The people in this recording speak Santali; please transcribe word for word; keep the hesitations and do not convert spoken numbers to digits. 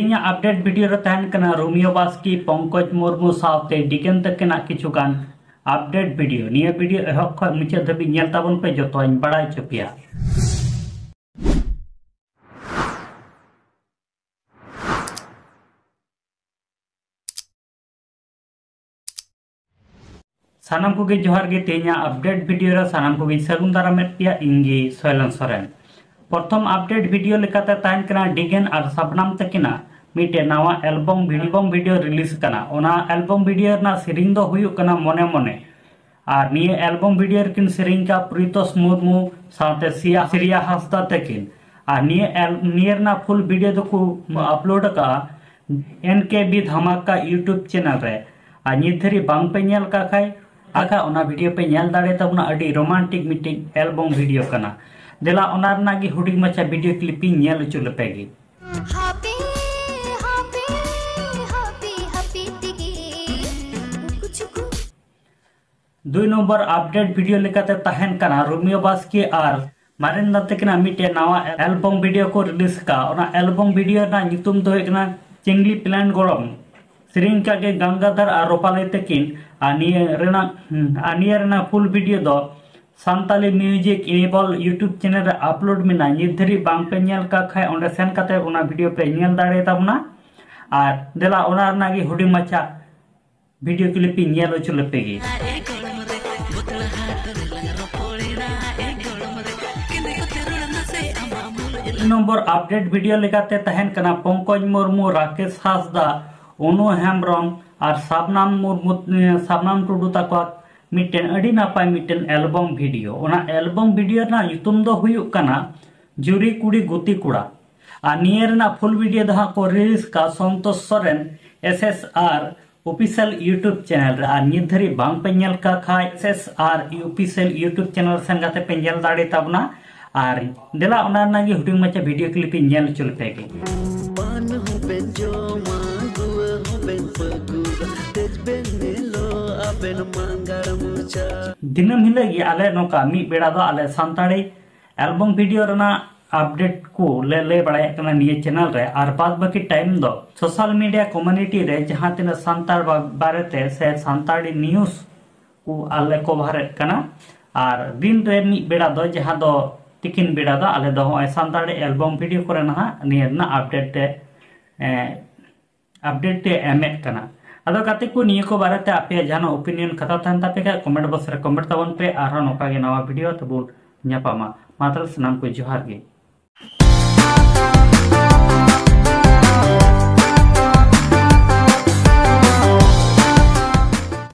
ᱤᱧᱟᱹᱜ ᱟᱯᱰᱮᱴ ᱵᱷᱤᱰᱤᱭᱳ ᱨᱮ ᱛᱟᱦᱮᱱ ᱠᱟᱱᱟ ᱨᱳᱢᱤᱭᱳ ᱵᱟᱥᱠᱮ, ᱯᱚᱝᱠᱚᱡᱽ ᱢᱩᱨᱢᱩ ᱥᱟᱶᱛᱮ ᱰᱤᱜᱮᱱ ᱛᱟᱹᱠᱤᱱᱟᱜ ᱠᱤᱪᱷᱩ ᱜᱟᱱ ᱟᱯᱰᱮᱴ ᱵᱷᱤᱰᱤᱭᱳ᱾ ᱱᱤᱭᱟᱹ ᱵᱷᱤᱰᱤᱭᱳ ᱮᱦᱚᱵ ᱠᱷᱚᱱ ᱢᱩᱪᱟᱹᱫ ᱫᱷᱟᱹᱵᱤᱡ ᱧᱮᱞ ᱛᱟᱵᱚᱱ ᱯᱮ, ᱡᱚᱛᱚᱧ ᱵᱟᱲᱟᱭ ᱦᱚᱪᱚ ᱯᱮᱭᱟ᱾ ᱥᱟᱱᱟᱢ ᱠᱚᱜᱮ ᱡᱚᱦᱟᱨ ᱜᱮ᱾ ᱛᱮᱦᱮᱧᱟᱜ ᱟᱯᱰᱮᱴ ᱵᱷᱤᱰᱤᱭᱳ ᱨᱮ ᱥᱟᱱᱟᱢ ᱠᱚᱜᱮᱧ ᱥᱟᱹᱜᱩᱱ ᱫᱟᱨᱟᱢᱮᱫ ᱯᱮᱭᱟ, ᱤᱧ ᱜᱮ ᱥᱚᱭᱞᱚᱱ ᱥᱚᱨᱮᱱ᱾ ᱯᱨᱚᱛᱷᱚᱢ ᱟᱯᱰᱮᱴ ᱵᱷᱤᱰᱤᱭᱳ ᱞᱮᱠᱟᱛᱮ ᱛᱟᱦᱮᱱ ᱠᱟᱱᱟ ᱰᱤᱜᱮᱱ ᱟᱨ ᱥᱟᱵᱱᱟᱢ ᱛᱟᱹᱠᱤᱱᱟᱜ ᱢᱤᱫᱴᱮᱱ ᱱᱟᱣᱟ ᱮᱞᱵᱚᱢ, ᱮᱞᱵᱚᱢ ᱵᱷᱤᱰᱤᱭᱳ ᱨᱤᱞᱤᱡᱽ ᱠᱟᱱᱟ᱾ ᱚᱱᱟ ᱮᱞᱵᱚᱢ ᱵᱷᱤᱰᱤᱭᱳ ᱨᱮᱱᱟᱜ ᱥᱮᱨᱮᱧ ᱫᱚ ᱦᱩᱭᱩᱜ ᱠᱟᱱᱟ ᱢᱚᱱᱮ ᱢᱚᱱᱮ᱾ ᱟᱨ ᱱᱤᱭᱟᱹ ᱮᱞᱵᱚᱢ ᱵᱷᱤᱰᱤᱭᱳ ᱨᱮᱠᱤᱱ ᱥᱮᱨᱮᱧ ᱠᱟᱜ ᱯᱨᱤᱛᱳᱥ ᱢᱩᱨᱢᱩ ᱥᱟᱶᱛᱮ ᱥᱤᱭᱟ, ᱥᱨᱤᱭᱟ ᱦᱟᱸᱥᱫᱟ ᱛᱟᱹᱠᱤᱱ᱾ ᱟᱨ ᱱᱤᱭᱟᱹ ᱮᱞ-, ᱱᱤᱭᱟᱹ ᱨᱮᱱᱟᱜ ᱯᱷᱩᱞ ᱵᱷᱤᱰᱤᱭᱳ ᱫᱚᱠᱚ ᱟᱯᱞᱳᱰ ᱟᱠᱟᱫᱼᱟ ᱮᱱ ᱠᱮ ᱵᱤ ᱫᱷᱟᱢᱟᱠᱟ YouTube ᱪᱮᱱᱮᱞ ᱨᱮ᱾ ᱟᱨ ᱱᱤᱛ ᱫᱷᱟᱹᱨᱤᱡ ᱵᱟᱝ ᱯᱮ ᱧᱮᱞ ᱠᱟᱜ ᱠᱷᱟᱡ, ᱟᱠᱷᱟᱡ ᱚᱱᱟ ᱵᱷᱤᱰᱤᱭᱳ ᱯᱮ ᱧᱮᱞ ᱫᱟᱲᱮ ᱛᱟᱵᱚᱱᱟ᱾ ᱟᱹᱰᱤ ᱨᱳᱢᱟᱱᱴᱤᱠ ᱢᱤᱫᱴᱤᱡ ᱮᱞᱵᱚᱢ ᱵᱷᱤᱰᱤᱭᱳ ᱠᱟᱱᱟ᱾ ᱫᱮᱞᱟ ᱚᱱᱟ ᱨᱮᱱᱟᱜ ᱜᱮ ᱦᱩᱰᱤᱧ ᱢᱟᱪᱷᱟ ᱵᱷᱤᱰᱤᱭᱳ ᱠᱞᱤᱯ ᱤᱧ ᱧᱮᱞ ᱦᱚᱪᱚ ᱞᱮᱯᱮ ᱜᱮ᱾ ᱦᱟᱯᱮ, ᱦᱟᱯᱮ, ᱦᱟᱯᱮ, ᱦᱟᱯᱮ ᱛᱮᱜᱮ ᱩᱠᱩ ᱪᱩᱠᱩ᱾ ᱫᱩᱭ ᱱᱚᱢᱵᱚᱨ ᱟᱯᱰᱮᱴ ᱵᱷᱤᱰᱤᱭᱳ ᱞᱮᱠᱟᱛᱮ ᱛᱟᱦᱮᱱ ᱠᱟᱱᱟ ᱨᱳᱢᱤᱭᱳ ᱵᱟᱥᱠᱮ ᱟᱨ ᱢᱟᱨᱮᱱ ᱫᱟ ᱛᱟᱹᱠᱤᱱᱟᱜ ᱢᱤᱫᱴᱮᱱ ᱱᱟᱣᱟ ᱮᱞᱵᱚᱢ ᱵᱷᱤᱰᱤᱭᱳ ᱠᱚ ᱨᱤᱞᱤᱡᱽ ᱟᱠᱟᱫ᱾ ᱚᱱᱟ ᱮᱞᱵᱚᱢ ᱵᱷᱤᱰᱤᱭᱳ ᱨᱮᱱᱟᱜ ᱧᱩᱛᱩᱢ ᱫᱚ ᱦᱩᱭᱩᱜ ᱠᱟᱱᱟ ᱪᱤᱝᱜᱞᱤ ᱯᱞᱮᱱ ᱜᱚᱲᱚᱢ᱾ ᱥᱮᱨᱮᱧ ᱠᱟᱜ ᱜᱮ ᱜᱟᱝᱜᱟᱫᱷᱟᱨ ᱟᱨ ᱨᱚᱯᱟᱞᱤ ᱛᱟᱹᱠᱤᱱ᱾ ᱟᱨ ᱱᱤᱭᱟᱹ ᱨᱮᱱᱟᱜ, ᱦᱩᱸ, ᱟᱨ ᱱᱤᱭᱟᱹ ᱨᱮᱱᱟᱜ ᱯᱷᱩᱞ ᱵᱷᱤᱰᱤᱭᱳ ᱫᱚ ᱥᱟᱱᱛᱟᱞᱤ ᱢᱤᱣᱡᱤᱠ ᱤᱱᱮᱵᱚᱞ YouTube ᱪᱮᱱᱮᱞ ᱨᱮ ᱟᱯᱞᱳᱰ ᱢᱮᱱᱟᱜᱼᱟ᱾ ᱱᱤᱛ ᱫᱷᱟᱹᱨᱤᱡ ᱵᱟᱝ ᱯᱮ ᱧᱮᱞ ᱠᱟᱜ ᱠᱷᱟᱡ, ᱚᱸᱰᱮ ᱥᱮᱱ ᱠᱟᱛᱮ ᱚᱱᱟ ᱵᱷᱤᱰᱤᱭᱳ ᱯᱮ ᱧᱮᱞ ᱫᱟᱲᱮ ᱛᱟᱵᱚᱱᱟ᱾ ᱟᱨ ᱫᱮᱞᱟ ᱚᱱᱟ ᱨᱮᱱᱟᱜ ᱜᱮ ᱦᱩᱰᱤᱧ ᱢᱟᱪᱷᱟ ᱵᱷᱤᱰᱤᱭᱳ ᱠᱞᱤᱯ ᱤᱧ ᱧᱮᱞ ᱦᱚᱪᱚ ᱞᱮᱯᱮ ᱜᱮ᱾ ᱱᱚᱢᱵᱚᱨ ᱟᱯᱰᱮᱴ ᱵᱷᱤᱰᱤᱭᱳ ᱞᱮᱠᱟᱛᱮ ᱛᱟᱦᱮᱱ ᱠᱟᱱᱟ ᱯᱚᱝᱠᱚᱡᱽ ᱢᱩᱨᱢᱩ, ᱨᱟᱠᱮᱥ ᱦᱟᱸᱥᱫᱟ, ᱚᱱᱩ ᱦᱮᱢᱵᱨᱚᱢ ᱟᱨ ᱥᱟᱵᱱᱟᱢ ᱢᱩᱨᱢᱩ, ᱥᱟᱵᱱᱟᱢ ᱴᱩᱰᱩ ᱛᱟᱠᱚᱣᱟᱜ ᱢᱤᱫᱴᱮᱱ ᱟᱹᱰᱤ ᱱᱟᱯᱟᱭ ᱢᱤᱫᱴᱮᱱ ᱮᱞᱵᱚᱢ ᱵᱷᱤᱰᱤᱭᱳ᱾ ᱚᱱᱟ ᱮᱞᱵᱚᱢ ᱵᱷᱤᱰᱤᱭᱳ ᱨᱮᱱᱟᱜ ᱧᱩᱛᱩᱢ ᱫᱚ ᱦᱩᱭᱩᱜ ᱠᱟᱱᱟ ᱡᱩᱨᱤ ᱠᱩᱲᱤ ᱜᱩᱛᱤ ᱠᱚᱲᱟ᱾ ᱟᱨ ᱱᱤᱭᱟᱹ ᱨᱮᱱᱟᱜ ᱯᱷᱩᱞ ᱵᱷᱤᱰᱤᱭᱳ ᱫᱚ ᱦᱟᱸᱜ ᱠᱚ ᱨᱤᱞᱤᱡᱽ ᱠᱟᱜᱼᱟ Santosh Soren SSR Official YouTube channel ᱨᱮ᱾ ᱟᱨ ᱱᱤᱛ ᱫᱷᱟᱹᱨᱤᱡ ᱵᱟᱝ ᱯᱮ ᱧᱮᱞ ᱠᱟᱜ ᱠᱷᱟᱡ, SSR Official YouTube ᱪᱮᱱᱮᱞ ᱥᱮᱱ ᱠᱟᱛᱮ ᱯᱮ ᱧᱮᱞ ᱫᱟᱲᱮ ᱛᱟᱵᱚᱱᱟ᱾ ᱟᱨ ᱫᱮᱞᱟ ᱚᱱᱟ ᱨᱮᱱᱟᱜ ᱜᱮ ᱦᱩᱰᱤᱧ ᱢᱟᱪᱷᱟ ᱵᱷᱤᱰᱤᱭᱳ ᱠᱞᱤᱯ ᱤᱧ ᱧᱮᱞ ᱦᱚᱪᱚ ᱞᱮᱯᱮ ᱜᱮ᱾ ᱯᱟᱱ ᱦᱚᱸᱵᱮᱱ ᱡᱚᱢᱟ, ᱜᱩᱣᱟᱹ ᱦᱚᱸᱵᱮᱱ ᱯᱟᱹᱜᱩᱨᱟ, ᱫᱮᱡ ᱵᱮᱱ ᱧᱮᱞᱚᱜ ᱟᱵᱮᱱ ᱢᱟᱸᱜᱟᱲ ᱢᱚᱪᱟ᱾ ᱫᱤᱱᱟᱹᱢ ᱦᱤᱞᱳᱜ ᱜᱮ ᱟᱞᱮ ᱱᱚᱝᱠᱟ ᱢᱤᱫ ᱵᱮᱲᱟ ᱫᱚ ᱟᱞᱮ ᱥᱟᱱᱛᱟᱲᱤ ᱮᱞᱵᱚᱢ ᱵᱷᱤᱰᱤᱭᱳ ᱨᱮᱱᱟᱜ ᱟᱯᱰᱮᱴ ᱠᱚ ᱞᱮ ᱞᱟᱹᱭ ᱵᱟᱲᱟᱭᱮᱫ ᱠᱟᱱᱟ ᱱᱤᱭᱟᱹ ᱪᱮᱱᱮᱞ ᱨᱮ᱾ ᱟᱨ ᱵᱟᱫ ᱵᱟᱹᱠᱤ ᱴᱟᱭᱤᱢ ᱫᱚ ᱥᱳᱥᱟᱞ ᱢᱤᱰᱤᱭᱟ ᱠᱚᱢᱤᱭᱩᱱᱤᱴᱤ ᱨᱮ ᱡᱟᱦᱟᱸ ᱛᱤᱱᱟᱹᱜ ᱥᱟᱱᱛᱟᱲ ᱵᱟ- ᱵᱟᱨᱮᱛᱮ ᱥᱮ ᱥᱟᱱᱛᱟᱲᱤ ᱱᱤᱭᱩᱡᱽ ᱠᱚ ᱟᱞᱮ ᱠᱚᱵᱷᱟᱨᱮᱫ ᱠᱟᱱᱟ᱾ ᱟᱨ ᱫᱤᱱ ᱨᱮ ᱢᱤᱫ ᱵᱮᱲᱟ ᱫᱚ, ᱡᱟᱦᱟᱸ ᱫᱚ ᱛᱤᱠᱤᱱ ᱵᱮᱲᱟ ᱫᱚ, ᱟᱞᱮ ᱫᱚ ᱱᱚᱜᱼᱚᱭ ᱥᱟᱱᱛᱟᱲᱤ ᱮᱞᱵᱟᱢ ᱵᱷᱤᱰᱤᱭᱳ ᱠᱚᱨᱮ ᱱᱟᱦᱟᱜ ᱱᱤᱭᱟᱹ ᱨᱮᱱᱟᱜ ᱟᱯᱰᱮᱴ ᱮ, ᱮ, ᱟᱯᱰᱮᱴ ᱮ ᱮᱢᱮᱫ ᱠᱟᱱᱟ᱾ ᱟᱫᱚ ᱜᱟᱛᱮ ᱠᱚ, ᱱᱤᱭᱟᱹ ᱠᱚ ᱵᱟᱨᱮᱛᱮ ᱟᱯᱮᱭᱟᱜ ᱡᱟᱦᱟᱱᱟᱜ ᱳᱯᱤᱱᱤᱭᱚᱱ ᱠᱟᱛᱷᱟ ᱛᱟᱦᱮᱱ ᱛᱟᱯᱮ ᱠᱷᱟᱡ ᱠᱚᱢᱮᱱᱴ ᱵᱚᱠᱥ ᱨᱮ ᱠᱚᱢᱮᱱᱴ ᱛᱟᱵᱚᱱ ᱯᱮ᱾ ᱟᱨᱦᱚᱸ ᱱᱚᱝᱠᱟ ᱜᱮ ᱱᱟᱣᱟ ᱵᱷᱤᱰᱤᱭᱳ ᱛᱮᱵᱚᱱ ᱧᱟᱯᱟᱢᱟ᱾ ᱢᱟ ᱛᱟᱦᱞᱮ ᱥᱟᱱᱟᱢ ᱠᱚ ᱡᱚᱦᱟᱨ ᱜᱮ᱾